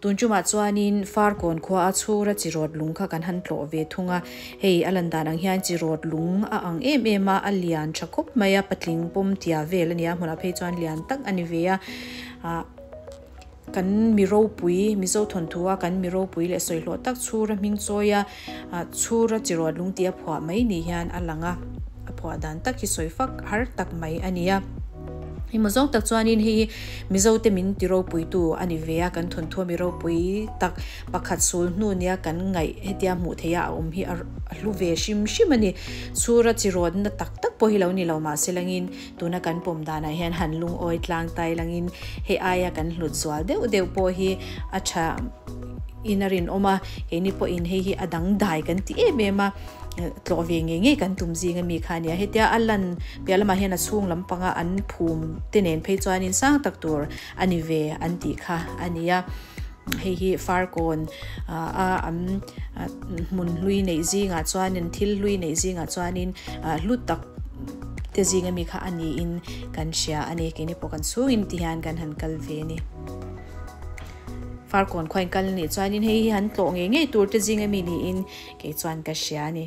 Tun tumah chuanin Farkawn khua a chhura chi rawt lung kha kan han tlawh ve thung a, hei a lan dan ang hian chi rawt lung a ang em em a, a lian tha khawp mai a, patling pawm tia vel a ni a, hmunah phei chuan lian tak a ni ve a, ah kan mi ropui Mizo thawnthu a kan mi ropui leh sawi hlawh tak chhura hming chawi a, ah chhura chi rawt lung tih a phuah mai ni hian a lang a, a phuah dan tak hi sawi fak har tak mai a ni a. Engmaw zawng tak chuanin hei hi Mizote min ti ropuitu a ni ve a, kan thawnthu a mi ropui tak pakhat sul hnu nia kan ngaih hetia hmuh theih a a awm hi a hlu ve hrim hrim a ni. Chhura chi rawtna tak tak pawh hi lo ni lo mah se langin tuna kan pawm danah hian han lungawi tlang tai langin hei aia kan hlut zual deuh deuh pawh hi a tha in a rinawm a, keini pawhin hei hi a dangdai kan ti em em a. tlawh ve ngei ngei kan tum zing ami kha ania hetia a lan piah lamah hian a chhung lampanga an phum te nen phei chuanin sang tak tur a ni ve an tih kha a ni a hei hi farkawn a an hmun hlui neih zingah chuanin thil hlui neih zingah chuanin hlu tak te zing ami kha a niin kan hria a ni keini pawh kan chhungin ti hian kan han kal ve a ni. Farkawn khuain kal a nih chuanin hei hi han tlawh ngei ngei tur te zing ami niin kei chuan ka hria a ni.